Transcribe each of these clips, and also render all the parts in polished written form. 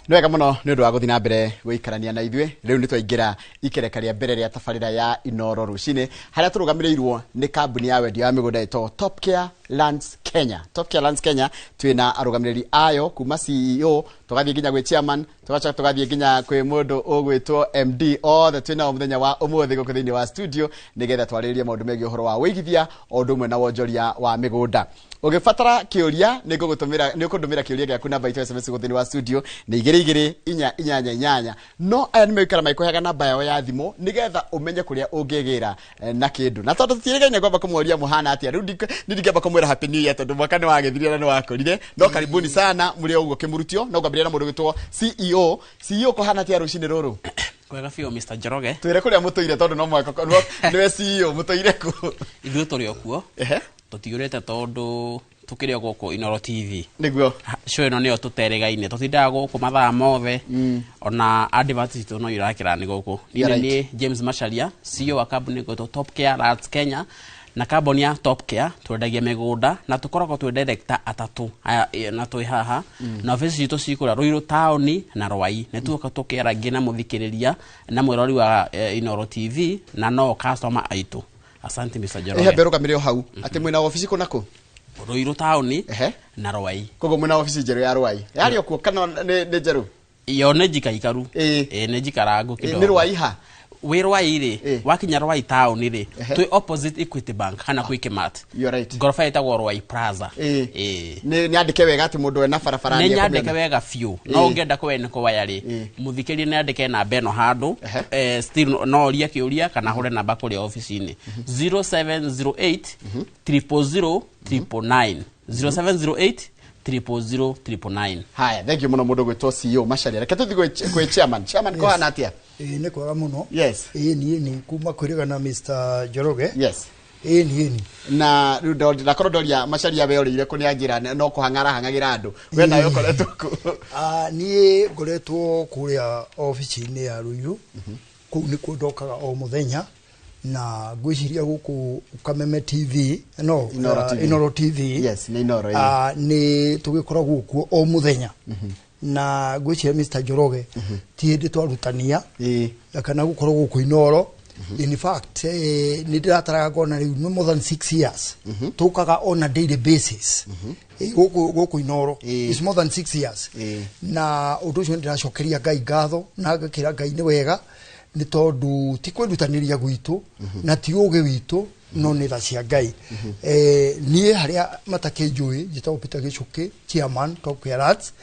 Nĩ wega mũno nĩ ũndũ wa gũthiĩ na mbere gũikarania na ithuĩ. Rĩu nĩ twaingĩra ikereka rĩa mbere rĩa tabarĩra ya Inoro Rũcinĩ, harĩa tũrũgamĩrĩirwo nĩ kambuni ya wendia wa mĩgũnda ĩtagwo Top Care Lands Kenya. Top Care Lands Kenya twĩna arũgamĩrĩri ayo kuma CEO tũgathiĩ nginya gwĩ chairman, tũgacoka tũgathiĩ nginya kwĩ mũndũ ũgwĩtwo MD. Othe twĩnao mũthenya wa ũmũthĩ gũkũ thĩinĩ wa studio nĩgetha twarĩrĩrie maũndũ megiĩ ũhoro wa wĩigithia o ũndũ ũmwe na wonjoria wa mĩgũnda. Ũgĩbatara kĩũria, nĩ ngũgũtũmĩra, nĩ ũkũndũmĩra kĩũria gĩaku namba itũ ya SMS gũkũ thĩinĩ wa studio nĩ 22488. No aya nĩ megũikara magĩkũheaga namba yao ya thimũ nĩgetha ũmenye kũrĩa ũngĩgĩra na kĩndũ. Na tondũ tũtiĩrĩgaine kwamba kũmoria mũhana atĩa, rĩu niĩ ndingĩamba kũmwĩra happy new year tondũ mwaka nĩ wagĩthirire na nĩ wakũrire. No karibuni sana mũrĩ o ũguo kĩmurutio. No ngwambĩrĩria na mũndũ ũgwĩtwo CEO. CEO, kũhana atĩa rũcinĩ rũrũ? Kwega biũ, Mr Njoroge. Twĩre kũrĩa mũtũire, tondũ no mũhaka nĩwe CEO, mũtũire kũ? Ithuĩ tũrĩ o kuo. Tũtiũrĩte tondũ tũkĩrĩ o gũkũ Inoro TV. Show ĩno nĩyo tũterĩgaine, tũtindaga gũkũ mathaa mothe, ona advert citũ no irakĩra nĩ gũkũ. Niĩ nĩ niĩ James Macharia, CEO wa kambuni ĩgwĩtwo Top Care Lands Kenya, na kambuni ya Top Care twendagia mĩgũnda na tũkoragwo twĩ director atatũ aya, na twĩ haha na obici citũ cikũrĩa Ruiru taũni na Rwai. Nĩ tuoka tũkĩarangia na mũthikĩrĩria na mwĩrori wa Inoro TV na no customer aitũ. Asante, Mr Njoroge. Ihe mbere o hau atĩ mwĩna obici kũ na kũ? Ruiru taũni na Rwai. Koguo mwĩna obici njerũ ya Rwai yarĩ o kuo kana nĩ njerũ? Yo nĩ njikaikaru. Ĩ, nĩ njikarangu kidogo. Nĩ Rwai ha? Wĩ Rwai rĩ, wakinya Rwai taũni rĩ, twĩ opposite Equity Bank kana Quickmart. You're right. Ngoroba ĩtagwo Rwai Plaza. Nĩ andĩke wega atĩ mũndũ ena barabara nĩ nĩekũmĩona. Nyandĩke wega biũ. No ũngĩenda kũwe kũwaya rĩ, mũthikĩrie nĩ andĩke namba ĩno handũ. Still no orie kĩũria kana hũre namba kũrĩa obici-inĩ, 0708 000 999, 0708 000 999. Haya, thank you mũno mũndũ gwĩtwo CEO Macharia. Reke tũthiĩ gwĩ chairman. Chairman, kũhana atĩa? Ĩĩ, nĩ kwega mũno. Ĩĩ, niĩ nĩ kuma kwĩrĩga na Mr Njoroge. Ĩĩ, niĩ ni. Na rĩu ndakorwo ndoria Macharia we ũrĩire kũ, nĩ anjĩra no kũhang'ara hang'agĩra andũ. We nawe ũkoretwo kũ? Ah, niĩ ngoretwo kũrĩa obici-inĩ ya Ruiru. Kũu nĩkuo ndokaga o mũthenya, na ngwĩciria gũkũ Kameme TV no Inoro ah, TV. Inoro TV. Yes, nĩ Inoro, ĩĩ. Ah, nĩ tũgĩkoragwo kuo o mũthenya, na ngwĩciria Mr Njoroge ti hĩndĩ twarutania kana gũkorwo gũkũ Inoro. In fact, nĩ ndĩrataraga ngona rĩu nĩ more than 6 years tũkaga on a daily basis gũkũ Inoro. It's more than 6 years. Na ũndũ ũcio nĩ ndĩracokeria Ngai ngatho na ngakĩra Ngai nĩ wega, nĩ tondũ ti kwĩrutanĩria gwitũ na ti ũgĩ witũ, no nĩ tha cia Ngai. Niĩ harĩa matakĩnjũĩ, njĩtagwo Peter Gĩcũkĩ, chairman Top Care Lands,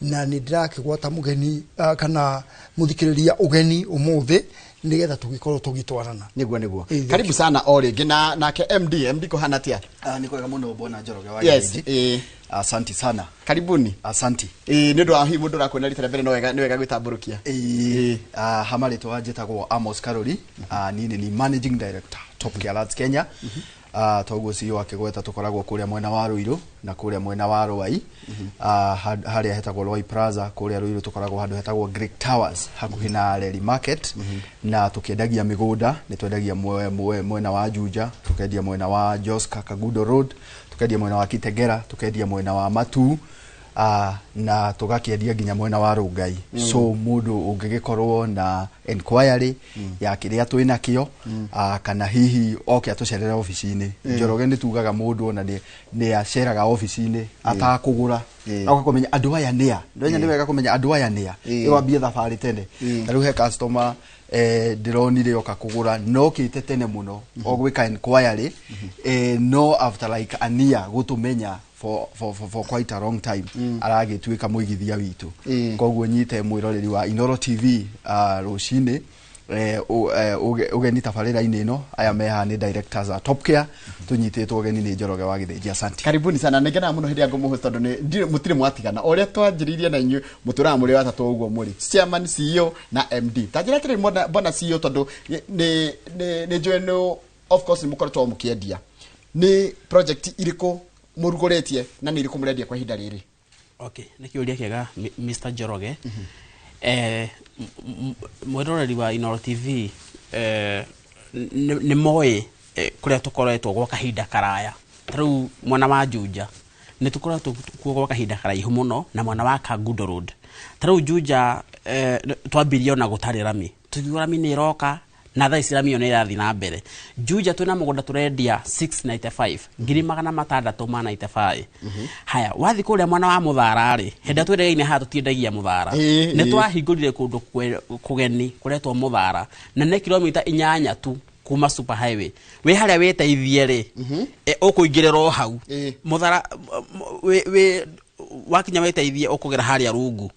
na nĩ ndĩrakĩgwata mũgeni kana mũthikĩrĩria ũgeni ũmũthĩ nĩgetha tũgĩkorwo tũgĩtwarana. Nĩguo. Ĩĩ, Karibu sana o rĩngĩ. Na nake MD, MD, kũhana atĩa? Ah, nĩ kwega mũno, bwana Njoroge wa Gĩthĩnji. Asanti sana. Karibuni. Asanti. Ĩĩ, nĩ ũndũ wa hihi mũndũ ũrakuona rita rĩa mbere, no wega, nĩ wega gwĩtambũrũkia. Ĩĩ, ha marĩtwa njĩtagwo Amos Karori. Niĩ nĩ ni managing director Top Care Lands Kenya. Toguo CEO akĩgweta, tũkoragwo kũrĩa mwena wa Ruiru na kũrĩa mwena wa Rwai. Harĩa hetagwo Rwai Plaza. Kũrĩa Ruiru tũkoragwo handũ hetagwo Great Towers, hakuhĩ na Reli Market, na tũkĩendagia mĩgũnda. Nĩ twendagia mwena wa Juja, tũkendia mwena wa Joska Kagudo Road, tũkendia mwena wa Kitegera, tũkendia mwena wa Matu, na tũgakĩendia nginya mwena wa Rongai. So mũndũ ũngĩgĩkorwo na enquiry ya kĩrĩa twĩ nakĩo, kana hihi oke atũcerere obici-inĩ. Njoroge, nĩ tugaga mũndũ ona nĩ aceraga obici-inĩ atakũgũra, oka kũmenya andũ aya nĩa. Ndũmenya nĩ wega kũmenya andũ aya nĩa, ĩwambie thabarĩ tene. Ta rĩu he customer ndĩronire oka kũgũra, nokĩte tene mũno o gwĩka enquiry, no after like a year gũtũmenya for quite a long time, aragĩtuĩka mũigithia witũ. Koguo nyite mwĩroreri wa Inoro TV rũcinĩ ũgeni tabarĩra-inĩ ĩno. Aya me haha nĩ directors a Top Care, tũnyitĩtwo ũgeni nĩ Njoroge wa Gĩthĩnji. Asante. Karibuni sana. Nĩ ngenaga mũno hĩndĩ ya ngũmũhost tondũ nĩ mũtirĩ mwatigana. O ũrĩa twanjĩrĩirie na inyuĩ, mũtũraga mũrĩ atatũ ũguo mũrĩ chairman, CEO na MD. Ta njĩra atĩrĩrĩ, bwana CEO, tondũ nĩ njũĩ nĩ of course nĩ mũkoretwo mũkĩendia, nĩ project irĩkũ mũrugũrĩtie na nĩ irĩkũ mũrendia kwa ihinda rĩrĩ? Okay, nĩ kĩũria kĩega, Mr Njoroge. Mwĩroreri wa Inoro TV nĩ moĩ kũrĩa tũkoretwo gwa kahinda karaya. Ta rĩu mwena wa Juja nĩ tũkoretwo kuo gwa kahinda karaihu mũno, na mwena wa Kangundo Road. Ta rĩu Juja, twambirie ona gũtarĩ rami, tũkiuga rami nĩ ĩroka, na thaa ici rami ĩyo nĩ ĩrathiĩ na mbere. Juja twĩna mũgũnda tũrendia 695, ngiri magana matandatũ ma 95. Haya, wathiĩ kũrĩa mwena wa Mũthara rĩ, hĩndĩ ĩrĩa twĩregaine haha tũtiendagia Mũthara. Nĩ twahingũrire kũndũ kũgeni kũretwo Mũthara, na nĩ kilomita 8 tu kuma super highway. Wĩ harĩa wĩteithie rĩ, ũkũingĩrĩra o hau. Mũthara, wĩ wakinya wĩteithie ũkũgera harĩa rungu.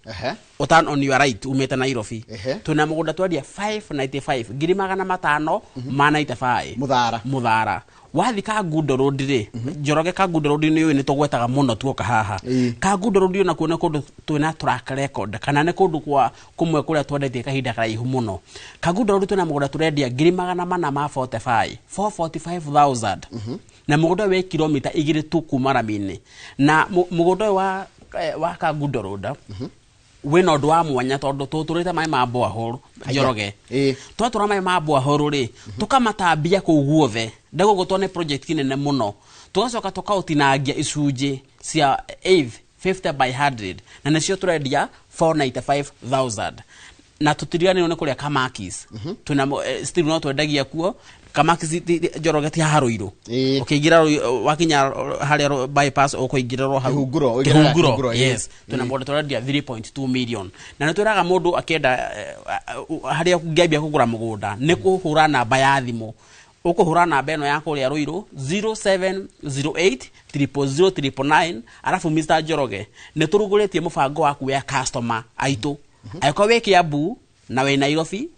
Ũtan on your right umĩte Nairobi. Twĩna mũgũnda twendia 595, ngiri magana matano ma 95. Mũthara. Mũthara. Wathi Kangundo Road rĩ, Njoroge Kangundo Road nĩ ũĩ nĩ tũgwetaga mũno tuoka haha. Kangundo Road onakuo nĩ kũndũ twĩna track record, kana nĩ kũndũ kwa kũmwe kũrĩa twendetie kahinda karaihu mũno. Kangundo Road twĩna mũgũnda tũrendia ngiri magana mana ma 45, 445,000. Na mũgũnda ũyũ wĩ kilomita 2 tu kuma rami-inĩ. Na mũgũnda ũyũ wa Kangundo Road, wĩna ũndũ wa mwanya tondũ tũtũrĩte maĩ ma borehole, Njoroge. Twatũra maĩ ma borehole rĩ, tũkamatambia kũu guothe. Ndegũgũtwo nĩ project nene mũno. Tũgacoka tũkaũtinangia icunjĩ cia eighth, 50 by 100, na nĩcio tũrendia 495,000. Na tũtiriganĩirwo nĩ kũrĩa Kamakis. Twĩna still no twendagia kuo. Kamakis Njoroge ti haha Ruiru. Ũkĩingĩra wakinya harĩa bypass ũkũingĩrĩrwo hau. Kĩhunguro, ũingĩrĩra Kĩhunguro, Kĩhunguro, yes. Twĩna mũndũ tũrendia 3.2 million. Na nĩ twĩraga mũndũ akĩenda, harĩa ũngĩambia kũgũra mũgũnda nĩ kũhũra namba ya thimũ. Ũkũhũra namba ĩno ya kũrĩa Ruiru, zero seven zero eight, triple zero, triple nine, arabu Mr. Njoroge, nĩ tũrugũrĩtie mũbango wa kuoya customer aitũ. Angĩkorwo wĩ Kiambu na wĩ Nairobi,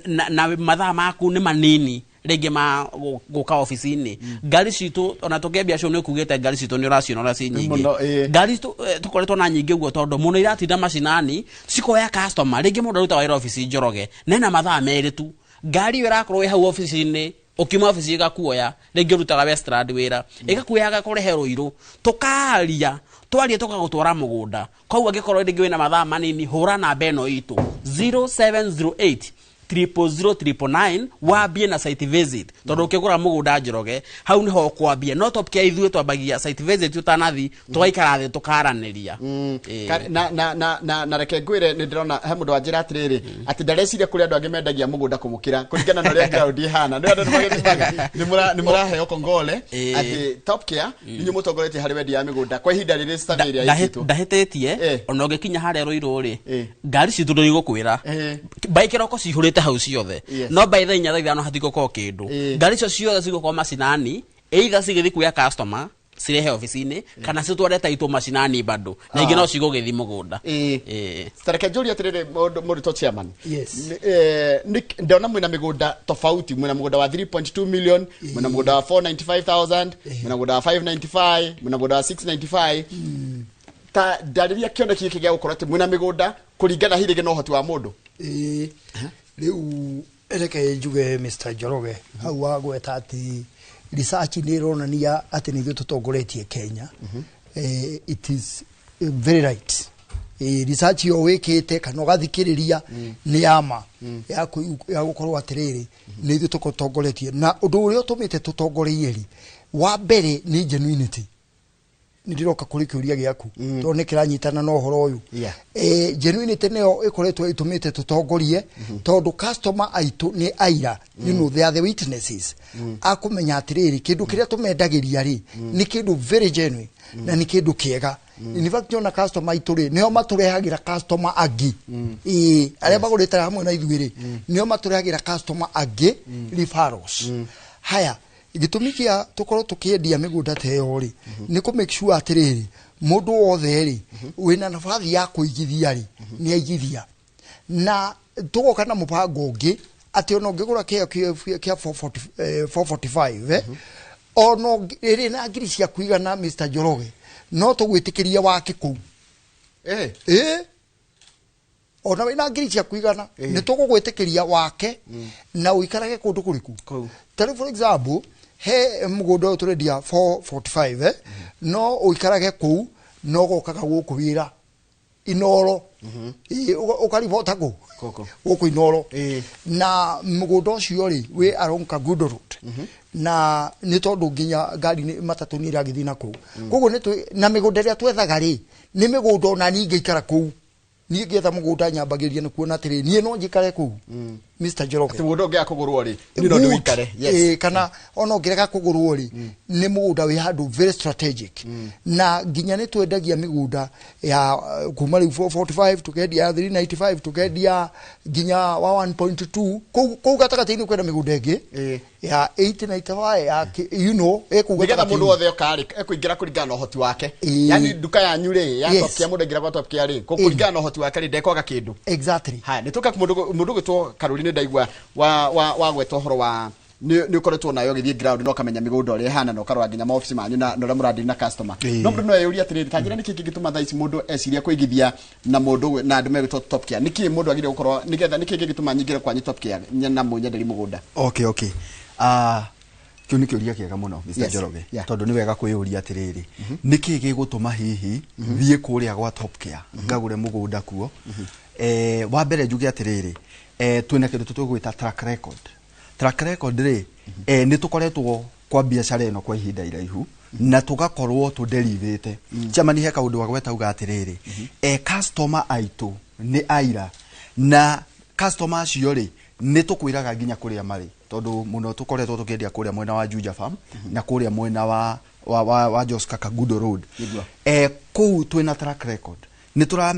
na mathaa maku nĩ manini rĩngĩ ma gũka obici-inĩ. Ngari citũ, ona tũkĩambia show nĩ ũkugĩte ngari citũ nĩ ũraciona ũrĩa ci nyingĩ. Mũno, ĩĩ. Ngari citũ, tũkoretwo na nyingĩ ũguo tondũ mũno iratinda macinani, cikoya customer. Rĩngĩ mũndũ arutaga wĩra obici Njoroge, na ena mathaa merĩ tu. Ngari ĩyo ĩrakorwo ĩ hau obici-inĩ, ũkiuma obici ĩgakuoya, rĩngĩ ũrutaga Westland wĩra, ĩgakuoya ĩgakũrehe Ruiru. Tũkaria, twaria tũkagũtwara mũgũnda. Koguo angĩkorwo rĩngĩ wĩna mathaa manini, hũra namba ĩno itũ, zero seven zero eight, triple zero, triple nine, wambie na site visit. Tondũ ũkĩgũra mũgũnda Njoroge, hau nĩho ũkwambia. No Top Care ithuĩ twambagia site visit ũtanathi, tũgaikara thĩ tũkaranĩria. Na reke ngwĩre, nĩ ndĩrona he mũndũ wanjĩra atĩrĩrĩ, atĩ ndareciria kũrĩ andũ angĩ mendagia mũgũnda kũmũkĩra, kũringana na ũrĩa ground ĩhana. Nĩ andũ nĩmagĩthiaga, nĩ mũraheo kongole, atĩ Top Care, inyuĩ mũtongoretie harĩ wendia wa mĩgũnda kwa ihinda rĩrĩ survey ĩrĩa ĩkĩtwo. Ndahĩtĩtie, ona ũngĩkinya harĩa Ruiru rĩ, ngari citũ ndũigũkwĩra. Mbaĩ kĩroko cihũrĩte hau ciothe. No by thaa inya, thaa ithano hatigũkorwo kĩndũ. Ngari icio ciothe cigũkorwo macinani, either cigĩthiĩ kuoya customer cirehe obici-inĩ, kana citware taitũ macinani bado, na ingĩ no cigũgĩthiĩ mũgũnda. Tareke njũrie atĩrĩrĩ, mũndũ to chairman. Yes. Ndona mwĩna mĩgũnda tofauti, mwĩna mũgũnda wa 3.2 million, mwĩna mũgũnda wa 495,000, mwĩna mũgũnda wa 595, mwĩna mũgũnda wa 695. Ta ndarĩria kĩoneki gĩkĩ gĩa gũkorwo atĩ mwĩna mĩgũnda kũringana hihi rĩngĩ na ũhoti wa mũndũ. Rĩu reke njuge Mr. Njoroge, hau wagweta atĩ research nĩ ĩronania atĩ nĩ ithuĩ tũtongoretie Kenya. It is very right. Research ĩyo wĩkĩte kana ũgathikĩrĩria nĩ ya ma. Ya gũkorwo atĩrĩrĩ, nĩ ithuĩ tũtongoretie. Na ũndũ ũrĩa ũtũmĩte tũtongorerie rĩ, wa mbere nĩ genuinity. Nĩ ndĩroka kũrĩ kĩũria gĩaku, tondũ nĩ kĩranyitana na ũhoro ũyũ. Genuinity nĩyo ĩkoretwo ĩtũmĩte tũtongorie, tondũ customer aitũ nĩ aira, they are the witnesses. Akũmenya atĩrĩrĩ, kĩndũ kĩrĩa tũmendagĩria rĩ, nĩ kĩndũ very genuine, na nĩ kĩndũ kĩega. In fact, ona customer aitũ rĩ, nĩo matũrehagĩra customer angĩ. Arĩa magũrĩte hamwe na ithuĩ rĩ, nĩo matũrehagĩra customer angĩ, referrals. Haya, gĩtũmi kĩa tũkorwo tũkĩendia mĩgũnda ta ĩyo rĩ, nĩ kũ make sure atĩrĩrĩ, mũndũ wothe rĩ, wĩna nabathi ya kũigithia rĩ, nĩ aigithia. Na tũgoka na mũbango ũngĩ, atĩ ona ũngĩgũra kĩo kĩa 445, ona ĩrĩ na ngiri cia kũigana Mr. Njoroge, no tũgwĩtĩkĩrie wake kũu. Ona wĩna ngiri cia kũigana, nĩ tũgũgwĩtĩkĩria wake, na ũikarage kũndũ kũrĩkũ? Kũu. Ta rĩu for example, he mũgũnda ũyũ tũrendia 445, no ũikarage kũu, no ũgokaga gũkũ wĩra Inoro. Ũkaribota kũ? Gũkũ. Gũkũ Inoro. Na mũgũnda ũcio rĩ, wĩ along Kangundo Road. Na nĩ tondũ nginya ngari nĩ matatũ nĩ iragĩthiĩ na kũu. Koguo nĩ twĩ, na mĩgũnda ĩrĩa twethaga rĩ, nĩ mĩgũnda ona niĩ ingĩikara kũu. Niĩ ngĩetha mũgũnda nyambagĩrĩria nĩ kuona atĩrĩ, niĩ no njikare kũu, Mr. Njoroge. Atĩ mũgũnda ũngĩaga kũgũrwo rĩ, niĩ no ndĩwĩikare. Yes. Kana ona ũngĩrega kũgũrwo rĩ, nĩ mũgũnda wĩ handũ very strategic. Na nginya nĩ twendagia mĩgũnda ya kuma rĩu 445, tũkendia ya 395, tũkendia nginya wa 1.2. Kũu gatagatĩ-inĩ kwĩna mĩgũnda ĩngĩ ya 895 ya ĩ kũu Nĩgetha gatagatĩ-inĩ. mũndũ wothe oka rĩ, ekũingĩra kũringana na ũhoti wake. Yani nduka yanyu rĩ, ya Top Care, mũndũ aingĩra gwa Top Care rĩ, kũringana na ũhoti wake rĩ, ndekwaga kĩndũ. Haya, nĩ tũka mũndũ ũgwĩtwo Karũri, nĩ ndaigua wa gweta ũhoro wa nĩ ũkoretwo nayo ũgĩthiĩ ground na ũkamenya mĩgũnda ũrĩa ĩhana na ũkarora nginya maobici manyu na ũrĩa mũradeal na customer. No mũndũ no eyũrie atĩrĩrĩ, ta njĩra nĩkĩ kĩngĩtũma thaa ici mũndũ ecirie kũigithia na mũndũ na andũ megwĩtwo Top Care? Nĩkĩ mũndũ agĩrĩire gũkorwo nĩgetha nĩkĩ kĩngĩtũma nyingĩre kwanyu Top Care na mũnyenderie mũgũnda? Okay, okay. Kĩu nĩ kĩũria kĩega mũno, Mr. Njoroge, tondũ nĩ wega kwĩyũria atĩrĩrĩ, nĩkĩ gĩgũtũma hihi thiĩ kũrĩa gwa Top Care ngagũre mũgũnda kuo? Wa mbere njuge atĩrĩrĩ, twĩna kĩndũ tũgwĩta track record. Track record rĩ, nĩ tũkoretwo kwa biacara ĩno kwa ihinda iraihu na tũgakorwo tũderivĩte. Chairman he kaũndũ agweta auga atĩrĩrĩ, customer aitũ nĩ aira, na customer acio rĩ, nĩ tũkwĩraga nginya kũrĩa marĩ, tondũ mũno tũkoretwo tũkĩendia kũrĩa mwena wa Juja Farm na kũrĩa mwena wa Joska Kagudo Road. Kũu twĩna track record. Nĩ tũra,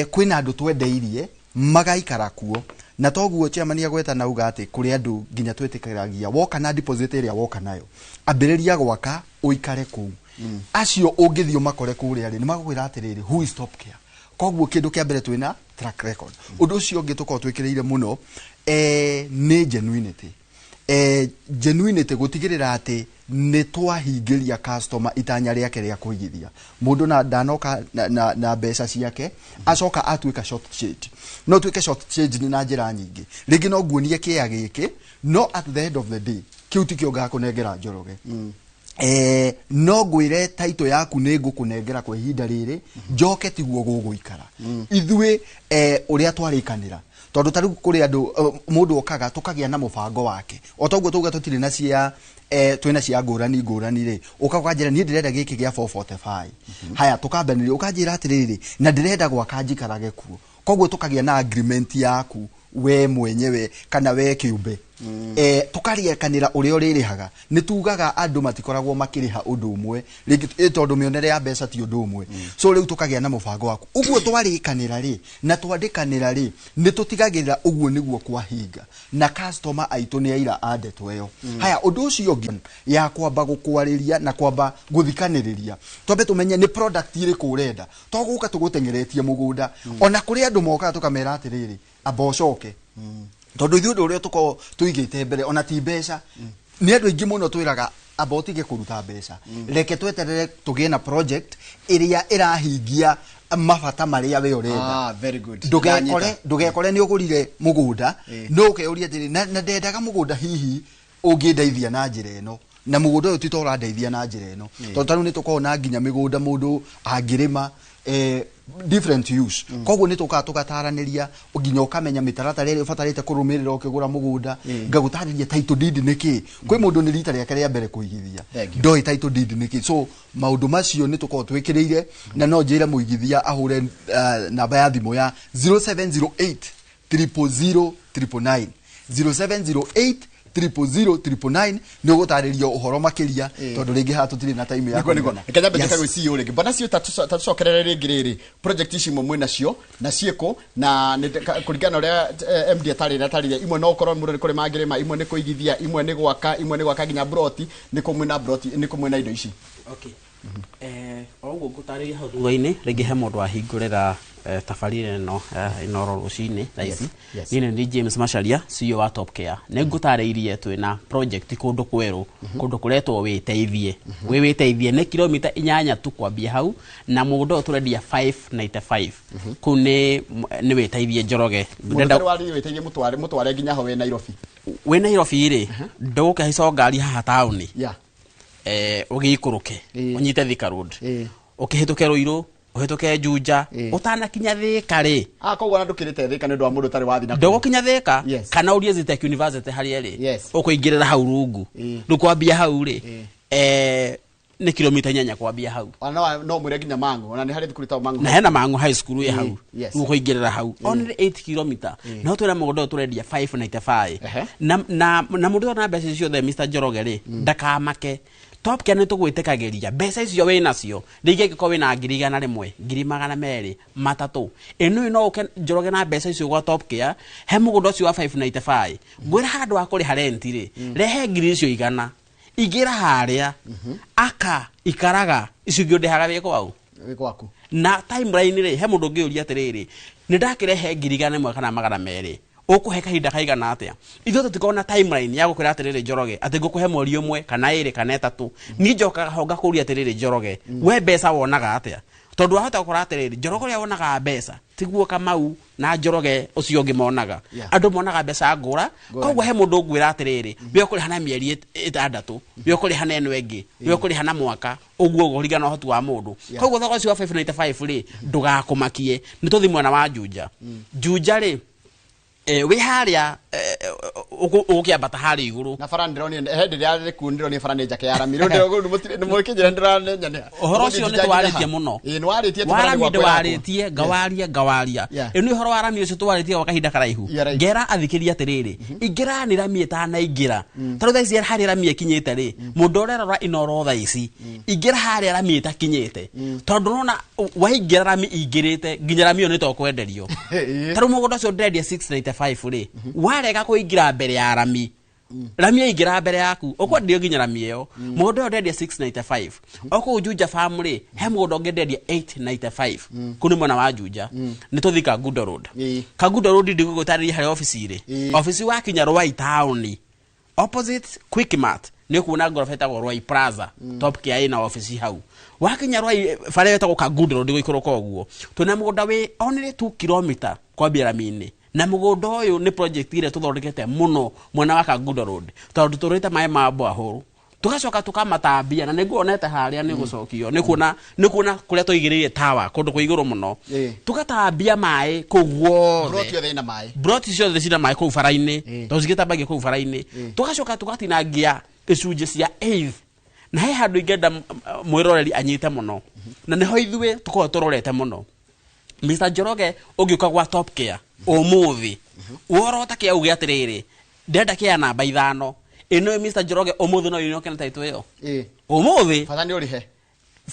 kwĩna andũ twendeirie magaikara kuo, na toguo chairman agweta na uga atĩ kũrĩ andũ nginya twĩtĩkĩragia woka na deposit ĩrĩa woka nayo, ambĩrĩria gwaka ũikare kũu. Acio ũngĩthiĩ ũmakore kũrĩa rĩ, nĩ magũkwĩra atĩrĩrĩ, who is Top Care? Koguo kĩndũ kĩa mbere twĩna track record. Ũndũ ũcio ũngĩ tũkoragwo twĩkĩrĩire mũno, nĩ genuinity. Genuinity gũtigĩrĩra atĩ nĩ twahingĩria customer itanya rĩake rĩa kũigithia. Mũndũ na ndanoka na mbeca ciake acoka atuĩka short change. No tuĩke short change nĩ na njĩra nyingĩ. Rĩngĩ no nguonie kĩea gĩkĩ, no at the end of the day kĩu tikĩo ngakũnengera Njoroge. No ngwĩre title yaku nĩ ngũkũnengera kwa ihinda rĩrĩ, njoke tiguo gũgũikara. Ithuĩ, ũrĩa twarĩkanĩra, tondũ ta rĩu kũrĩ andũ, mũndũ okaga tũkagĩa na mũbango wake. O toguo tauga tũtirĩ na cia, twĩna cia ngũrani ngũrani rĩ, ũka ũkanjĩra niĩ ndĩrenda gĩkĩ gĩa 445. Haya, tũkambanĩria, ũkanjĩra atĩrĩrĩ, na ndĩrenda gwaka njikarage kuo. Koguo tũkagĩa na agreement yaku we mwenyewe kana we kĩũmbe. Tũkarĩkanĩra ũrĩa ũrĩrĩhaga. Nĩ tugaga andũ matikoragwo makĩrĩha ũndũ ũmwe rĩngĩ, tondũ mĩonere ya mbeca ti ũndũ ũmwe. So rĩu tũkagĩa na mũbango waku. Ũguo twarĩkanĩra rĩ, na twandĩkanĩra rĩ, nĩ tũtigagĩrĩra ũguo nĩguo kwahinga, na customer aitũ nĩ aira a ndeto ĩyo. Haya, ũndũ ũcio ũngĩ ya kwamba gũkwarĩria na kwamba gũthikanĩrĩria, twambe tũmenye nĩ product ĩrĩkũ ũrenda, to gũka tũgũteng'eretie mũgũnda. Ona kũrĩ andũ mokaga tũkamera atĩrĩrĩ, amba ũcoke, tondũ ithuĩ ũndũ ũrĩa tũkoragwo tũigĩte mbere ona ti mbeca. Nĩ andũ aingĩ mũno twĩraga amba ũtige kũruta mbeca, reke tweterere tũgĩe na project ĩrĩa ĩrahingia mabata marĩa we ũrenda. Ah, very good. Ndũgekore nĩ ũgũrire mũgũnda, no ũkeyũria atĩrĩ, na ndendaga mũgũnda hihi ũngĩndeithia na njĩra ĩno, na mũgũnda ũyũ ti ta ũrandeithia na njĩra ĩno. Tondũ ta rĩu nĩ tũkoragwo na nginya mĩgũnda mũndũ angĩrĩma, different use. Koguo nĩ tũkaga tũgataranĩria nginya ũkamenya mĩtaratara ĩrĩa ũbatarĩte kũrũmĩrĩra ũkĩgũra mũgũnda. Ngagũtarĩria title deed nĩ kĩ. Kwĩ mũndũ nĩ rita rĩake rĩa mbere kũigithia, Thank you. ndoĩ title deed nĩ kĩ. So maũndũ macio nĩ tũkoragwo twĩkĩrĩire, na no njĩre mũigithia ahũre namba ya thimũ ya 0708 000 999, 0708 000 999, nĩ ũgũtarĩrio ũhoro makĩria, tondũ rĩngĩ haha tũtirĩ na time ya Nĩguo, nĩguo. kũigana. Reke nyambe Yes. njĩke gwĩ CEO rĩngĩ. Bwana CEO, ta tũcokerere rĩngĩ rĩrĩ, project ici imwe mwĩ nacio na ciĩkũ, na nĩ kũringana na ũrĩa MD atarĩria, atarĩria, imwe no ũkorwo mũndũ nĩ kũrĩma angĩrĩma, imwe nĩ kũigithia, imwe nĩ gwaka, imwe nĩ gwaka nginya broti. Nĩ kũ mwĩna broti, nĩ kũ mwĩna indo ici? Okay. O ũguo ngũtarĩria hau thutha-inĩ, rĩngĩ he mũndũ wahingũrĩra tabarĩra ĩno, Inooro rũcinĩ thaa ici. Niĩ nĩ James Macharia, CEO wa Top Care. Nĩ ngũtarĩirie twĩna project kũndũ kwerũ, kũndũ kũretwo wĩteithie. Wĩ wĩteithie nĩ kilomita 8 tu kwambia hau, na mũgũnda ũyũ tũrendia 595. Kũu nĩ wĩteithie Njoroge. Mũndũ Ndĩrenda ũtarĩ warĩrie wĩteithie, mũtware nginya ho wĩ Nairobi. Wĩ Nairobi rĩ, ndũgũkĩhaica ngari haha taũni. Ũgĩikũrũke, ũnyite Thika Road. Ũkĩhĩtũke Ruiru, ũhĩtũke Juja, ũtanakinya Thika rĩ. Koguo ona ndũkĩrĩte Thika nĩ ũndũ wa mũndũ ũtarĩ wathiĩ na kũu. Ndũgũkinya Thika, kana ũrie Zetech University harĩa ĩrĩ. Ũkũingĩrĩra hau rungu. Rĩu kwambia hau rĩ, Nĩ kilomita 8 kwambia hau. Ona no mwire nginya Mangu, ona nĩ harĩ thukuru ĩtagwo Mangu. Na hena Mangu High School ĩ hau. Yes. Ũkũingĩrĩra hau only 8 kilomita, no twĩna mũgũnda ũyũ tũrendia 595. Ehe. Na mũndũ na mbeca ciothe, Mr. Njoroge rĩ, ndakamake. Top Care nĩ tũgwĩtĩkagĩria mbeca icio wĩ nacio. Rĩngĩ angĩkorwo wĩna 100,000, 200,000, 300, ĩno no ũke Njoroge na mbeca icio gwa Top Care he mũgũnda ũcio wa 595. Ngwĩra handũ wa kũrĩha rent rĩ, rehe ngiri icio 100, ingĩra harĩa aka ikaraga, icio ingĩ ũndĩhaga wĩ kwau. Wĩ gwaku. Na timeline rĩ, he mũndũ ũngĩũria atĩrĩrĩ, nĩ ndakĩrehe 100,000 kana 200, ũkũhe kahinda kaigana atĩa? Ithuĩ tũtikoragwo na timeline ya gũkwĩra atĩrĩrĩ Njoroge atĩ ngũkũhe mweri ũmwe kana ĩrĩ kana ĩtatũ. Niĩ njokaga ho ngakũria atĩrĩrĩ, Njoroge, we mbeca wonaga atĩa? Tondũ wahota gũkora atĩrĩrĩ, Njoroge ũrĩa wonaga mbeca tiguo Kamau na Njoroge ũcio ũngĩ monaga. Andũ monaga mbeca ngũra. Koguo he mũndũ ũngwĩra atĩrĩrĩ, we ũkũrĩha na mĩeri 6, we ũkũrĩha na ĩno ĩngĩ, we ũkũrĩha na mwaka ũguo, ũkũringana na ũhoti wa mũndũ. Koguo thogora ũcio wa 595 rĩ, ndũgakũmakie. Nĩ tũthiĩ mwena wa Juja. Juja rĩ, wĩ harĩa ũgũkĩambata harĩa igũrũ. Na bara ndĩronire he ndĩrĩa rĩku, ndĩronire bara nĩ njake ya rami. Rĩu ndĩronire nĩ mũkĩnjĩra ndĩranenyanĩra. Ũhoro ũcio nĩ twarĩtie mũno. Ĩĩ, nĩ warĩtie atĩ wa bara nĩ rami gwakwa ĩrakwo. ndĩwarĩtie, ngawaria ngawaria. Ĩ nĩ ũhoro wa rami ũcio twarĩtie gwa kahinda karaihu. Ngera athikĩria atĩrĩrĩ, ingĩra nĩ rami ĩtanaingĩra, tondũ thaa ici harĩa rami ĩkinyĩte rĩ, mũndũ ũrerora Inooro thaa ici, ingĩra harĩa rami ĩtakinyĩte, tondũ nona waingĩra rami ingĩrĩte nginya rami ĩyo nĩ tokwenderio. Tarĩu mũgũnda ũcio ndĩrendia 695 rĩ, warega kũingĩra mbere ya rami, rami yaingĩra mbere yaku, ũkwenderio nginya rami ĩyo. Mũgũnda ũyũ ndendia 695. O kũu Juja Farm rĩ, he mũgũnda ũngĩ ndendia 895. Kũu nĩ mwena wa Juja. Nĩ tũthiĩ Kangundo Road. Kangundo Road ndigũgũtarĩria harĩa obici rĩ. Obici wakinya Ruai town, opposite Quickmart, nĩ ũkuona ngoroba ĩtagwo Ruai Plaza. Top Care ĩna obici hau. Wakinya Ruai, bara ĩtagwo Kangundo Road, gũikũrũka ũguo, twĩna mũgũnda wĩ only 2 kilomita kwambia rami-inĩ. Na mũgũnda ũyũ nĩ project ĩrĩa tũthondekete mũno mwena wa Kangundo Road, tondũ tũrĩte maĩ ma borehole, tugacoka tukamatambia, na nĩnguonete harĩa nĩ gũcokio nĩ kuona kũrĩa tũigĩrĩire tawa kũndũ kwa igũrũ mũno. Tugatambia maĩ kũu guothe. Plot yothe ĩna maĩ. Broti ciothe cina maĩ kũu bara-inĩ, tondũ cigĩtambagia kũu bara-inĩ. Tugacoka tugatinangia icunjĩ cia eighth, na he handũ ingĩenda mwĩroreri anyite mũno, na nĩho ithuĩ tũkoragwo tũrorete mũno. Mr. Njoroge, ũngĩũka gwa Top Care ũmũthĩ, worota kĩa uge atĩrĩrĩ, ndĩrenda kĩa namba 5 ĩno, Mr. Njoroge, ũmũthĩ no ĩnoke na title ĩyo. Ũmũthĩ. Bata nĩ ũrĩhe.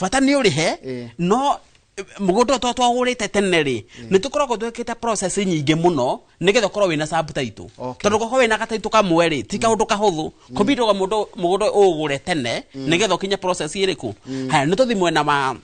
Bata nĩ ũrĩhe. No mũgũnda ũyũ twagũrĩte tene rĩ, nĩ tũkoragwo twĩkĩte process nyingĩ mũno nĩgetha ũkorwo wĩna subtitle. Tondũ gũkorwo wĩna gataitũ kamwe rĩ, ti kaũndũ kahũthũ. Kũbindũga mũndũ mũgũnda ũgũre tene nĩgetha ũkinye process ĩrĩkũ. Haya, nĩ tũthiĩ mwena wa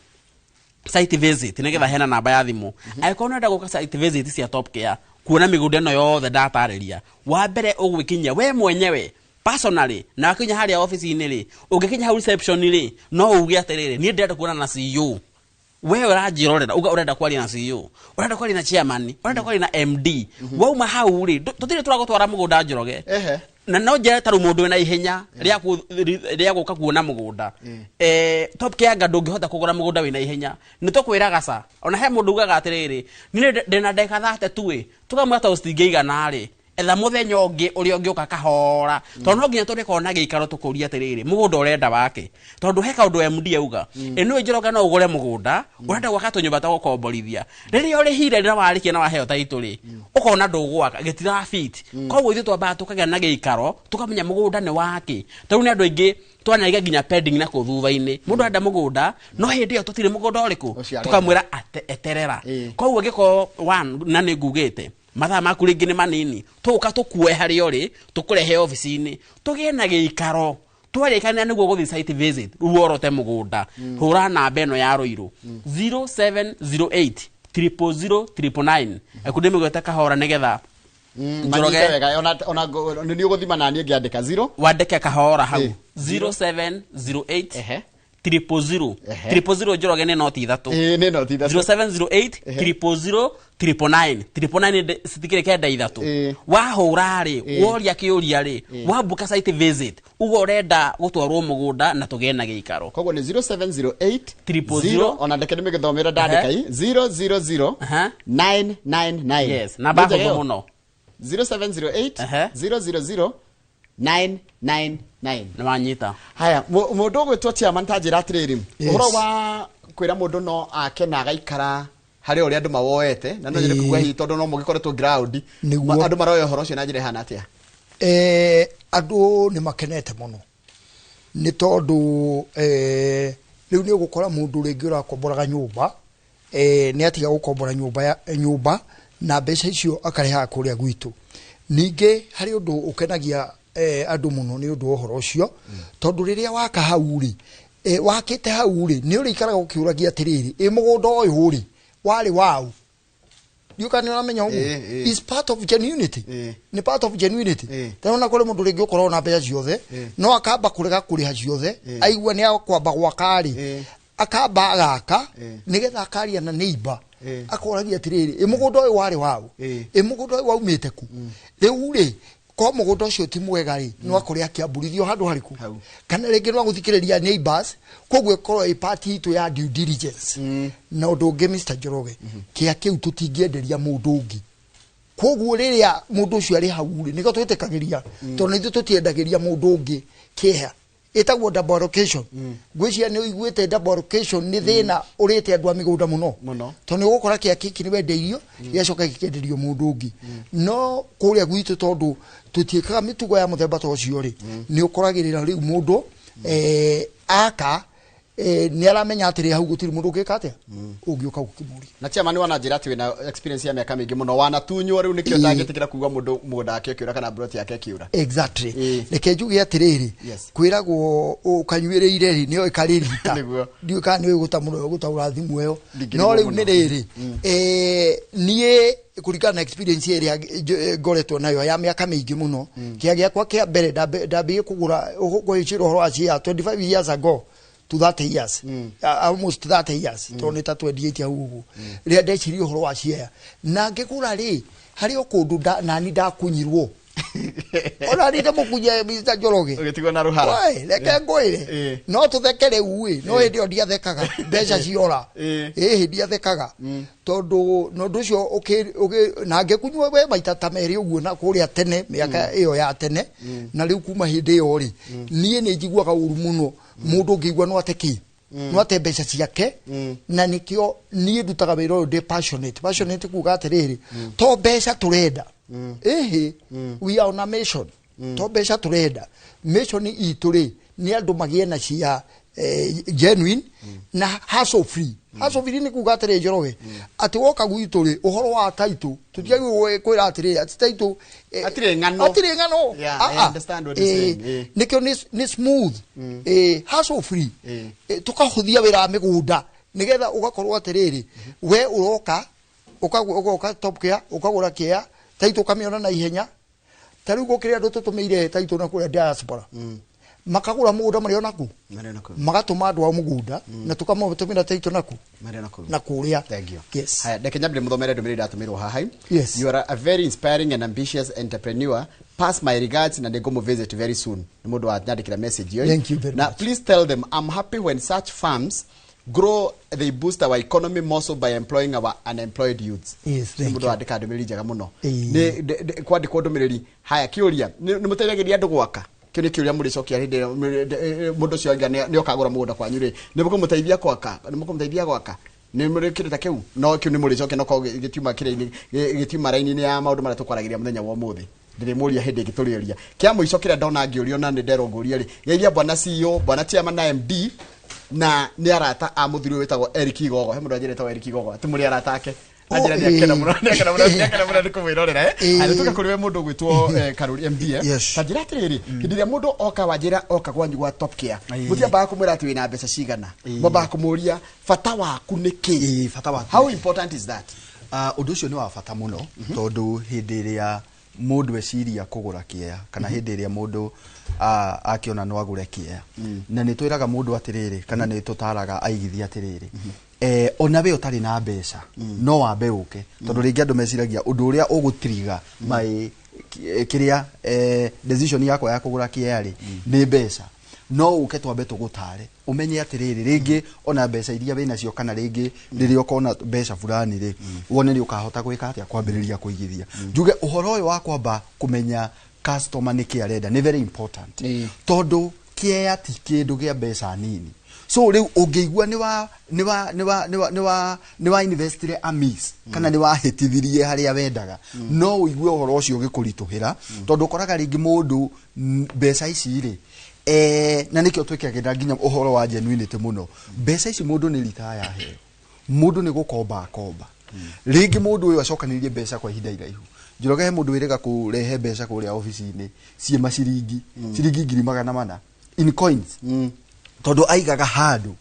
site visit, nĩgetha hena namba ya thimũ angĩkorwo nĩũrenda gũka site visit cia Top Care kuona mĩgũnda ĩno yothe ndatarĩria. Wa mbere ũgwĩkinyia we mwenyewe personally, na wakinya harĩa ofici-inĩ rĩ, ũngĩkinya hau reception rĩ, no uge atĩrĩrĩ, niĩ ndĩrenda kuonana na CEO. We ũranjĩrorera uga ũrenda kwaria na CEO, ũrenda kwaria na chairman, ũrenda kwaria na MD. Wauma hau rĩ, tũtirĩ tũragũtwara mũgũnda, Njoroge. Na no njere tarĩu mũndũ wĩna ihenya rĩa gũka kuona mũgũnda, Top Care anga ndũngĩhota kũgũra mũgũnda wĩna ihenya, nĩ tũkwĩraga ca. Ona he mũndũ ugaga atĩrĩrĩ, niĩ ndĩna ndagĩka 30 tu ĩ, tũkamwĩra tondũ citingĩigana rĩ, etha mũthenya ũngĩ ũrĩa ũngĩũka kahora, tondũ no nginya tũrĩkorwo na gĩikaro tũkũria atĩrĩrĩ, mũgũnda ũrenda wake, tondũ he kaũndũ MD auga ĩno, Njoroge, no ũgũre mũgũnda ũrenda gwaka tũnyũmba twa gũkomborithia, rĩrĩa ũrĩhire na warĩkia na waheo taitũ rĩ, ũkona ndũgwaka, gĩtira fit. Koguo ithuĩ twambaga tũkagĩa na gĩikaro, tũkamenya mũgũnda nĩ wake. Tarĩu nĩ andũ aingĩ twanaiga nginya pending na kũu thutha-inĩ, mũndũ arenda mũgũnda no hĩndĩ ĩyo tũtirĩ mũgũnda ũrĩkũ. Ũcio arenda. Tũkamwĩra eterera. Koguo angĩkorwo one na nĩ ngugĩte mathaa maku rĩngĩ nĩ manini, tũgũka tũkuoe harĩa ũrĩ, tũkũrehe obici-inĩ, tũgĩe na gĩikaro. Twarĩkania nĩguo gũthiĩ site visit, rĩu worote mũgũnda, hũra namba ĩno ya Rũirũ, 0708 000 999. Ekundi mĩgwete kahora nĩgetha Njoroge. Manyite wega, ona nĩ ũgũthima na niĩ ngĩandĩka 0. Wandĩke kahora hau. 0708 000 000. Njoroge, nĩ noti ithatũ. Ĩĩ, nĩ noti ithatũ. 0708 000 999. 999 citikĩrĩ kenda, ithatũ. Wahũra rĩ, woria kĩũria rĩ, wambuka site visit, uga ũrenda gũtwarwo mũgũnda na tũgĩe na gĩikaro. Koguo nĩ 0708 000. 0, ona ndeke nĩ mĩgĩthomera ndandĩka i 000 999. Yes, namba Nĩ njega hũthũ ĩyo? Mũno. 0708 000. 999. Nĩ wanyita. Haya, mũndũ ũgwĩtwo chairman ta njĩra atĩrĩrĩ, ũhoro wa kwĩra mũndũ no ake na agaikara harĩ ũrĩa andũ mawoete na no nyende kuga hihi tondũ no mũgĩkoretwo ground, andũ maroya ũhoro ũcio na njĩra ĩhana atĩa? Andũ nĩ makenete mũno nĩ tondũ rĩu nĩ ũgũkora mũndũ rĩngĩ ũrakomboraga nyũmba, nĩ atiga gũkombora nyũmba na mbeca icio akarĩhaga kũrĩa gwitũ. Ningĩ harĩ ũndũ ũkenagia andũ mũno nĩ ũndũ wa ũhoro ũcio, tondũ rĩrĩa waka hau rĩ, wakĩte hau rĩ, nĩ ũrĩikaraga ũkĩũragia atĩrĩrĩ, ĩ mũgũnda ũyũ rĩ warĩ waũ? Ndiũĩ kana nĩ ũramenya ũguo. Is part of genuinity. Nĩ part of genuinity. Tondũ ona kũrĩ mũndũ rĩngĩ ũkoragwo na mbeca ciothe, no akamba kũrega kũrĩha ciothe, aigua nĩ akwamba gwaka rĩ, akamba agaka nĩgetha akaria na neighbor, akoragia atĩrĩrĩ, ĩ mũgũnda ũyũ warĩ waũ? Ĩ mũgũnda ũyũ waumĩte kũ? Rĩu rĩ, ko mũgũnda ũcio ti mwega rĩ, no akore akĩambũrithio handũ harĩkũ, kana rĩngĩ no agũthikĩrĩria neighbors, koguo ĩkorwo ĩ part itũ ya due diligence. Na ũndũ ũngĩ Mr. Njoroge, kĩa kĩu tũtingĩenderia mũndũ ũngĩ. Koguo rĩrĩa mũndũ ũcio arĩ hau rĩ, nĩkĩo twĩtĩkagĩria, tondũ ithuĩ tũtiendagĩria mũndũ ũngĩ kĩeha. Ĩtagwo double allocation. Ngwĩciria nĩ ũiguĩte double allocation nĩ thĩna ũrĩte andũ a mĩgũnda mũno, tondũ nĩ ũgũkora kĩa kĩki nĩ wendeirio, gĩgacoka gĩkenderio mũndũ ũngĩ. No kũrĩa gwitũ tondũ tũtiĩkaga mĩtugo ya mũthemba ta ũcio rĩ, nĩ ũkoragĩrĩra rĩu mũndũ aka nĩ aramenya atĩrĩ hau gũtirĩ mũndũ ũngĩka atĩa ũngĩũka gũkĩmũria. Na chairman wana njĩra atĩ wĩna experience ya mĩaka mĩingĩ mũno, wanatunywo rĩu nĩkĩo ndangĩtĩkĩra kuga mũndũ mũgũnda wake ũkĩũra kana plot yake ĩkĩũra. Exactly. Reke njuge atĩrĩrĩ, kwĩragwo ũkanyuĩrĩire rĩ nĩyo ĩkarĩrita. Ndiũĩ kana nĩũĩ gũtaũra thimũ ĩyo, no rĩu nĩ rĩrĩ, niĩ kũringana na experience ĩrĩa ngoretwo nayo ya mĩaka mĩingĩ mũno, kĩa gĩakwa kĩa mbere ndambĩrĩirie kũgũra ũgũĩcira ũhoro wa share 25 years ago to 30 years, almost 30 years, tondũ nĩ ta 28 hau ũguo, rĩrĩa ndecirie ũhoro wa share na ngĩgũra rĩ, harĩ o kũndũ nani ndakunyirwo ona nĩ ndamũkunyia Mr. Njoroge, ũgĩtigwo na rũhara. Reke ngwĩre, no tũtheke rĩu ĩ, no hĩndĩ ĩyo ndiathekaga, mbeca ciora, ĩhĩ ndiathekaga, tondũ na ũndũ ũcio na ngĩkunywo we maita ta merĩ ũguo na kũrĩa tene, mĩaka ĩyo ya tene, na rĩu kuma hĩndĩ ĩyo rĩ, niĩ nĩ njiguaga ũru mũno mũndũ ũngĩigua no ate kĩ, no ate mbeca ciake, na nĩkĩo niĩ ndutaga wĩra ũyũ ndĩ passionate. Passionate kuga atĩrĩrĩ, to mbeca tũrenda, ĩhĩ, we are on a mission, to mbeca tũrenda, mission itũ rĩ nĩ andũ magĩe na cia genuine na hassle free. Hassle free nĩ kuga atĩrĩ Njoroge, atĩ woka gwitũ rĩ, ũhoro wa title tũtiagĩrĩirwo kwĩra atĩrĩ atĩ title hatirĩ ng'ano, hatirĩ ng'ano. I understand what you're saying. Nĩkĩo nĩ smooth, hassle free, tũkahũthia wĩra wa mĩgũnda nĩgetha ũgakorwo atĩrĩrĩ, we ũroka ũgoka Top Care ũkagũra kĩa title ũkamĩona na ihenya. Ta rĩu gũkĩrĩ andũ tũtũmĩire title na kũrĩa diaspora, makagũra mũgũnda marĩ o naku, magatũma andũ ao mũgũnda, na tũkamatũmĩra title naku na kũrĩa. Thank you. Yes. Haya, reke nyambire mũthomere ndũmĩrĩri ĩratũmĩrwo haha. Yes. You are a very inspiring and ambitious entrepreneur. Pass my regards na nĩngũmũ very soon. Nĩ mũndũ wanyandĩkĩra message ĩyo. Thank you very Na much. please tell them I'm happy when such firms grow, they boost our economy more so by employing our unemployed youths. Yes, thank Nĩ mũndũ you. wandĩka ndũmĩrĩri njega mũno. Nĩ kwandĩkwo ndũmĩrĩri. Haya, kĩũria, nĩ mũteithagĩrĩria andũ gwaka? Kĩu nĩ kĩũria mũrĩcokia hĩndĩ ĩrĩa mũndũ ũcio auga nĩ okagũra mũgũnda kwanyu rĩ, nĩ mũkũmũteithia gwaka? Nĩ mũkũmũteithia gwaka? Nĩ mũrĩ kĩndũ ta kĩu? No kĩu nĩ mũrĩcokia, no korwo gĩtiuma kĩrĩa-inĩ, gĩtiuma raini-inĩ ya maũndũ marĩa tũkwaragĩria mũthenya wa ũmũthĩ. Ndĩrĩmũria hĩndĩ ĩngĩ tũrĩũria. Kĩa mũico kĩrĩa ndona ngĩũrio na nĩ nderwo ngũrie rĩ, geithia bwana CEO, bwana chairman na MD, na nĩ arata a mũthuri ũyũ wĩtagwo Eric Igogo. He mũndũ anjĩra wĩtagwo Eric Igogo, atĩ mũrĩ arata ake. Anjĩra nĩ akena mũno, nĩ akena mũno, nĩ akena mũno nĩ kũmwĩrorera, eh. Haya, tũke kũrĩ we mũndũ ũgwĩtwo Karuri MD, eh. Yes. Ta njĩra atĩrĩrĩ, hĩndĩ ĩrĩa mũndũ oka wanjĩra oka gwanyu gwa Top Care, mũtiambaga kũmwĩra atĩ wĩna mbeca cigana, mwambaga kũmũria bata waku nĩ kĩ? Bata waku. How important is that? Ũndũ ũcio nĩ wa bata mũno, tondũ hĩndĩ ĩrĩa mũndũ eciria kũgũra kĩea, kana hĩndĩ ĩrĩa mũndũ akĩona no agũre kĩea, na nĩ twĩraga mũndũ atĩrĩrĩ, kana nĩ tũtaraga aigithia atĩrĩrĩ, ona we ũtarĩ na mbeca no wambe ũke, tondũ rĩngĩ andũ meciragia ũndũ ũrĩa ũgũtiriga my kĩrĩa decision yakwa ya kũgũra kĩea rĩ nĩ mbeca, no ũke twambe tũgũtare ũmenye atĩrĩrĩ, rĩngĩ ona mbeca iria wĩnacio, kana rĩngĩ rĩrĩa ũkona mbeca fulani rĩ, wone nĩ ũkahota gwĩka atĩa kwambĩrĩria kũigithia. Njuge ũhoro ũyũ wa kwamba kũmenya Customer nĩkĩ arenda nĩ very important, tondũ kĩea ti kĩndũ gĩa mbeca nini. So rĩu ũngĩigua nĩ wa nĩ wa nĩ wa nĩ wa nĩ wa investire amiss kana nĩ wahĩtithirie harĩa wendaga, no ũigue ũhoro ũcio ũgĩkũritũhĩra, tondũ ũkoraga rĩngĩ mũndũ mbeca ici rĩ, na nĩkĩo twĩkagĩra nginya ũhoro wa genuinity mũno. Mbeca ici mũndũ nĩ ritaya aheo, mũndũ nĩ gũkomba akomba. Rĩngĩ mũndũ ũyũ acokanĩrĩrie mbeca kwa ihinda iraihu. Njoroge, he mũndũ wĩrĩga kũrehe mbeca kũrĩa obici-inĩ ciĩ maciringi, ciringi 400,000 in coins, tondũ aigaga handũ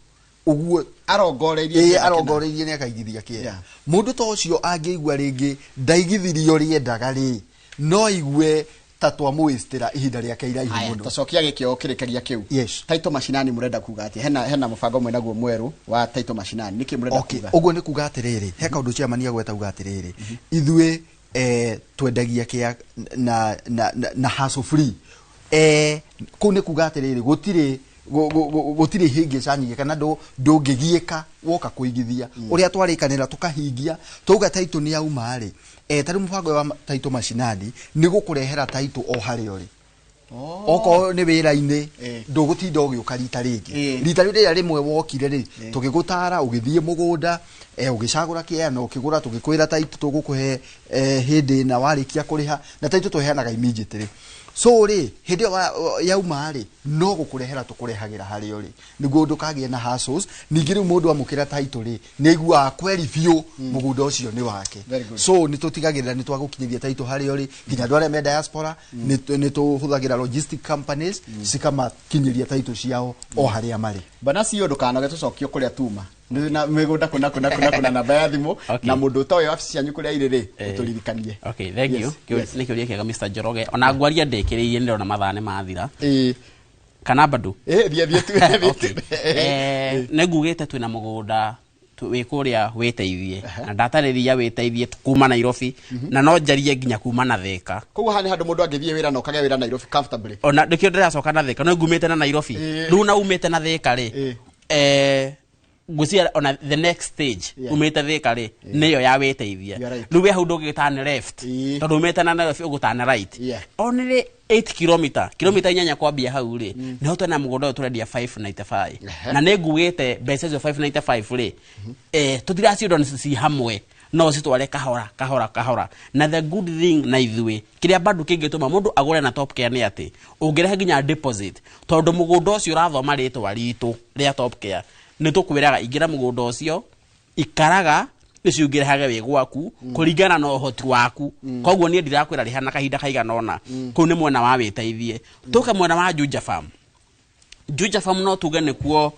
ũguo. Arongoreirie Ĩĩ. kĩndũ kĩna. Arongoreirie nĩ akaigithia kĩea. Mũndũ ta ũcio angĩigua rĩngĩ ndaigithirio rĩendaga rĩ, no aigue ta twamũwĩstĩra ihinda rĩake iraihu Aya, mũno. tacokia gĩkĩo kĩrĩkagia kĩu. Yes. Taito mashinani mũrenda kuga atĩa? Hena mũbango mwĩnaguo mwerũ wa taito mashinani, nĩkĩ mũrenda kuga? Ũguo nĩ kuga atĩrĩrĩ, he kaũndũ chairman agweta uga atĩrĩrĩ, ithuĩ twendagia kĩa na hassle free. Kũu nĩ kuga atĩrĩrĩ, gũtirĩ gũtirĩ hĩngĩca nyingĩ kana ndũngĩgiĩka woka kũigithia. Ũrĩa twarĩkanĩra tũkahingia, twauga taito nĩ yauma rĩ, tarĩu mũbango wa taito mashinani nĩ gũkũrehera taito o harĩa ũrĩ, okorwo nĩ wĩra-inĩ, ndũgũtinda ũgĩũka rita rĩngĩ. Rita rĩu rĩrĩa rĩmwe wokire rĩ, tũgĩgũtara, ũgĩthiĩ mũgũnda, ũgĩcagũra kĩea na ũkĩgũra, tũgĩkwĩra taito tũgũkũhe hĩndĩ na warĩkia kũrĩha, na taito tũheanaga immediately. So rĩ, hĩndĩ ĩyo yauma rĩ, no gũkũrehera tũkũrehagĩra harĩa ũrĩ nĩguo ndũkagĩe na hassles. Ningĩ rĩu mũndũ amũkĩra taito rĩ, nĩ aiguaga kweri biũ mũgũnda ũcio nĩ wake. Very good. So nĩ tũtigagĩrĩra nĩ twagũkinyithia taito harĩa ũrĩ, nginya andũ arĩa me diaspora nĩ tũhũthagĩra logistic companies cikamakinyĩria taito ciao o harĩa marĩ. Bana CEO, ndũkanoge, tũcokio kũrĩa tuma. Nĩ na mĩgũnda kũna kũna kũna kũna, namba ya thimũ na mũndũ ũtoĩ wabici cianyu kũrĩa irĩ rĩ, ũtũririkanie. Okay, thank you. Yes. Nĩ kĩũria kĩega, Mr. Njoroge. Ona ngwaria ndĩkĩrĩirie, nĩndĩrona mathaa nĩ mathira. Kana bado? Ĩĩ, thiĩ thiĩ tu, thiĩ tu. Nĩ ngugĩte twĩna mũgũnda wĩ kũrĩa wĩteithie, na ndatarĩria wĩteithie kuma Nairobi, na no njarie nginya kuma na Thĩka. Koguo haha nĩ handũ mũndũ angĩthiĩ wĩra na ũkagĩa wĩra Nairobi comfortably. Ona nĩkĩo ndĩracoka na Thĩka, no ngumĩte na Nairobi. Rĩu na umĩte na Thĩka rĩ, ngwĩciria ona the next stage umĩte Thĩka rĩ, nĩyo ya wĩteithie. You are right. Rĩu wĩ hau ndũngĩgĩtane left, tondũ umĩte na Nairobi ũgũtane right. Only 8 kilomita, kilomita 8 kwambia hau rĩ, nĩho twĩna mũgũnda ũyũ tũrendia 595. Na nĩ ngugĩte mbeca icio 595 rĩ, tũtiraciũndwo nĩ ci hamwe, no citware kahora kahora kahora. Na the good thing na ithuĩ, kĩrĩa bado kĩngĩtũma mũndũ agũre na Top Care nĩ atĩ ũngĩrehe nginya deposit, tondũ mũgũnda ũcio ũrathoma rĩtwa ritũ rĩa Top Care, nĩ tũkwĩraga ingĩra mũgũnda ũcio, ikaraga icio ũngĩrehage wĩ gwaku kũringana na ũhoti waku. Koguo niĩ ndirakwĩra rĩha na kahinda kaigana ũna. Kũu nĩ mwena wa wĩteithie. Tũke mwena wa Juja Farm. Juja Farm no tuge nĩkuo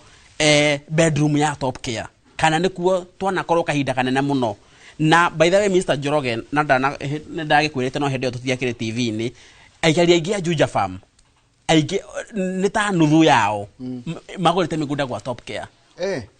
bedroom ya Top Care, kana nĩkuo twanakorwo kahinda kanene mũno. Na by the way, Mr. Njoroge, na ndana nĩ ndagĩkwĩrĩte, no hĩndĩ ĩyo tũtiakĩrĩ TV-inĩ, aikari aingĩ a Juja Farm, aingĩ nĩ ta nuthu yao magũrĩte mĩgũnda gwa Top Care.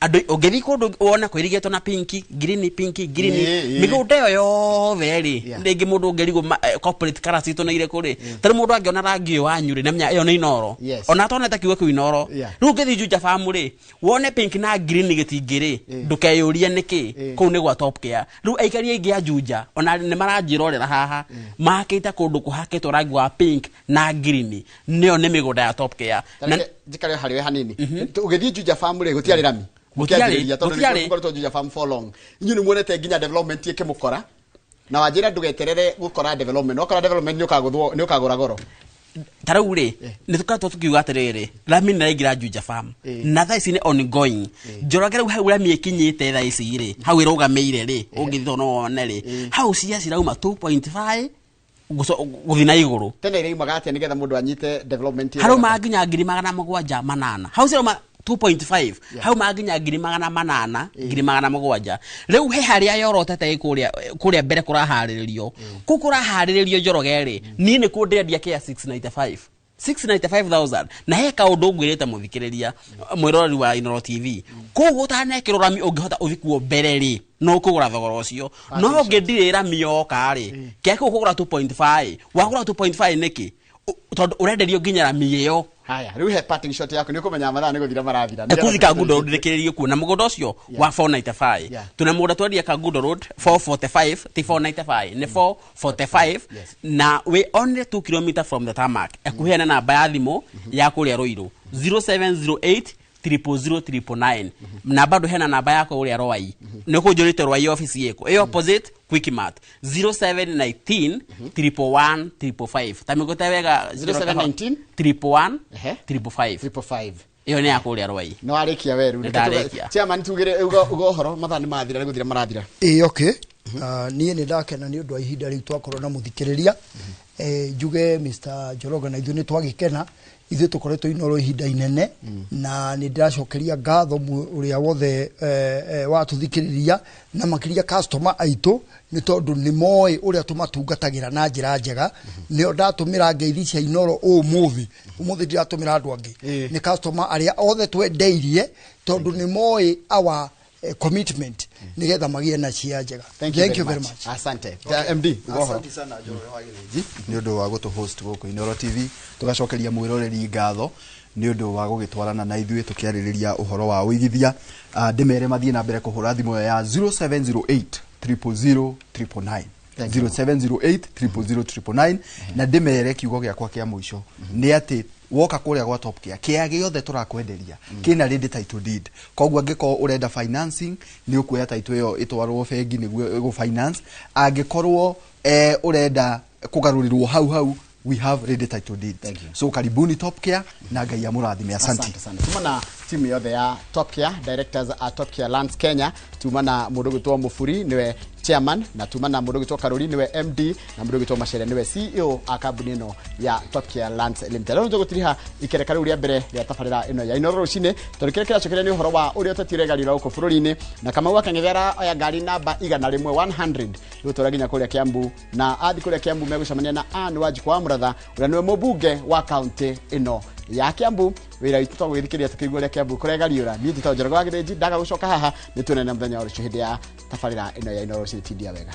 Andũ ũngĩthiĩ kũndũ wone kũirigĩtwo na pink, green, pink, green. Mĩgũnda ĩyo yothe rĩ, rĩngĩ mũndũ ũngĩrigwo corporate colours citũ nĩ irĩkũ rĩ, tarĩu mũndũ angĩona rangi ũyũ wanyu rĩ, nĩamenya ĩyo nĩ Inoro. Ona atonete kiugo kĩu Inoro. Rĩu ũngĩthiĩ Juja Farm rĩ, wone pink na green gĩtingĩ rĩ, ndũkeyũrie nĩkĩ. Kũu nĩ gwa Top Care. Rĩu aikari aingĩ a Juja ona nĩ maranjĩrorera haha, makĩte kũndũ kũhakĩtwo rangi wa pink na green, nĩyo nĩ mĩgũnda ya Top Care. Na Tareke njikare harĩ we hanini. Ũgĩthiĩ Juja Farm rĩ, gũtiarĩ rami? Gũtiarĩ, Mũkĩanjĩrĩria, tondũ gũtiarĩ. nĩ mũkoretwo Juja Farm for long, inyuĩ nĩ muonete nginya development ĩkĩmũkora, na wanjĩra ndũgeterere gũkora development. Wakora development nĩ ũkagũthwo, nĩ ũkagũra goro. Ta rĩu rĩ, nĩ tũkoretwo tũkiuga atĩrĩrĩ, rami nĩ raingĩra Juja Farm, na thaa ici nĩ ongoing. Njoroge, rĩu hau rami ĩkinyĩte thaa ici rĩ, hau ĩrũgamĩire rĩ, ũngĩthiĩ no wone rĩ, hau cia cirauma 2.5 gũthiĩ na igũrũ. Tene iraumaga atĩa, nĩgetha mũndũ anyite development ĩyo? Harauma nginya 708,000. Hau cirauma 2.5, hau ma nginya 800,000, 700,000. Rĩu he harĩa yorotete ĩ kũrĩa mbere kũraharĩrĩrio, kũu kũraharĩrĩrio, Njoroge rĩ, niĩ nĩ kuo ndĩrendia kĩa 695, 695,000. Na he kaũndũ ngwĩrĩte mũthikĩrĩria mwĩroreri wa Inoro TV, kũu gũtanekĩrwo rami, ũngĩhota ũthi kuo mbere rĩ, no ũkũgũra thogora ũcio. No ũngĩndirĩ rami yoka rĩ, kĩa kũu kũgũra 2.5, wagũra 2.5 nĩkĩ? Tondu urenderio nginya rami ĩyo. Haya, rĩu he parting shot yaku nĩ ũkũmenya mathaa nĩ gũthira marathira. Ekuthi Kangundo Road rekererio kuo na mũgũnda ũcio wa 495. Tuna mũgũnda twendia Kangundo Road 445, ti 495, nĩ 445. Na we only 2 km from the tarmac. Ekuheana namba ya thimũ ya kũrĩa Ruiru 0708 000 999, na bado hena namba yako ũrĩa Rwai nĩ kũnjũrĩte Rwai office ĩko ĩ opposite Quickmart 0719 111 555. Ta mĩgũte wega. 0719 111 Ehe. 555. 555. Ĩyo nĩ ya kũrĩa Rwai. Nĩ warĩkia weru. Nĩ ndarĩkia. Chairman, tugire uga ũhoro, mathaa nĩ mathira, nĩ gũthira marathira. Ĩĩ, okay. Niĩ nĩ ndakena nĩ ũndũ wa ihinda rĩu twakorwo na mũthikĩrĩria. Njuge Mr. Njoroge na ithuĩ nĩ twagĩkena, ithuĩ tũkoretwo Inoro ihinda inene, na nĩ ndĩracokeria ngatho ũrĩa wothe watũthikĩrĩria, na makĩria customer aitũ, nĩ tondũ nĩ moĩ ũrĩa tũmatungatagĩra na njĩra njega. Nĩo ndatũmĩra ngeithi cia Inoro ũmũthĩ, ũmũthĩ ndiratũmĩra andũ angĩ, nĩ customer arĩa othe twendeirie, tondũ nĩ moĩ our commitment, nigetha magĩe na cia njega. Thank you, Thank you very much. Asante. MD, uga ũhoro. Asante sana Njoroge wa Gĩthĩnji nĩ ũndũ wa gũtũ host gũkũ Inoro TV. Tũgacokeria mwĩroreri ngatho nĩ ũndũ wa gũgĩtwarana na ithuĩ tũkĩarĩrĩria ũhoro wa ũigithia. Ndĩmere mathiĩ na mbere kũhũra thimũ ĩyo ya 0708 000 999, 0708 000 999, na ndĩmere kiugo gĩakwa kĩa mũico nĩ atĩ woka kũrĩa gwa Top Care, kĩa gĩothe tũrakwenderia kĩna ready title deed. Koguo angĩkorwo ũrenda financing, nĩ ũkuoya title ĩyo ĩtwarwo bengi nĩguo ĩgũ finance. Angĩkorwo ũrenda kũgarũrĩrwo hau hau, we have ready title deeds. Thank you. So karibuni Top Care, na Ngai amũrathime. Asante. Asante sana. Tuma na timu yothe ya Top Care, directors a Top Care Lands Kenya, tuma na mũndũ gwĩtwo Mũburi nĩwe chairman, na tuma na mũndũ gwĩtwo Karuri nĩwe MD, na mũndũ gwĩtwo Macere nĩwe CEO a kambuni ĩno ya Top Care Lands Limited. Rĩu tũgũtiriha ikereka rĩu rĩa mbere rĩa tabarĩra ĩno ya Inoro rũcinĩ, tondũ kĩrĩa kĩracokeria nĩ ũhoro wa ũrĩa ũteti ũregarĩra gũkũ bũrũri-inĩ, na Kamau akang'ethera oya ngari namba 100 100 gũtwara nginya kũrĩa Kiambu, na athi kũrĩa Kiambu megũcemania na Anne Wanjikũ wa Mũratha ũrĩa nĩwe mũmbunge wa kaunti ĩno ya Kiambu. Wĩra witũ to gwĩthikĩrĩria tũkĩigua ũrĩa Kiambu kũregariũra. Niĩ njĩtagwo Njoroge wa Gĩthĩnji, ndaga gũcoka haha nĩ tuonane mũthenya wa rũciũ hĩndĩ ya tabarĩra ĩno ya Inoro rũcinĩ. Tindia wega.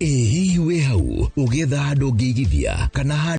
Ĩ hihi wĩ hau ũgĩetha handũ ũngĩigithia kana handũ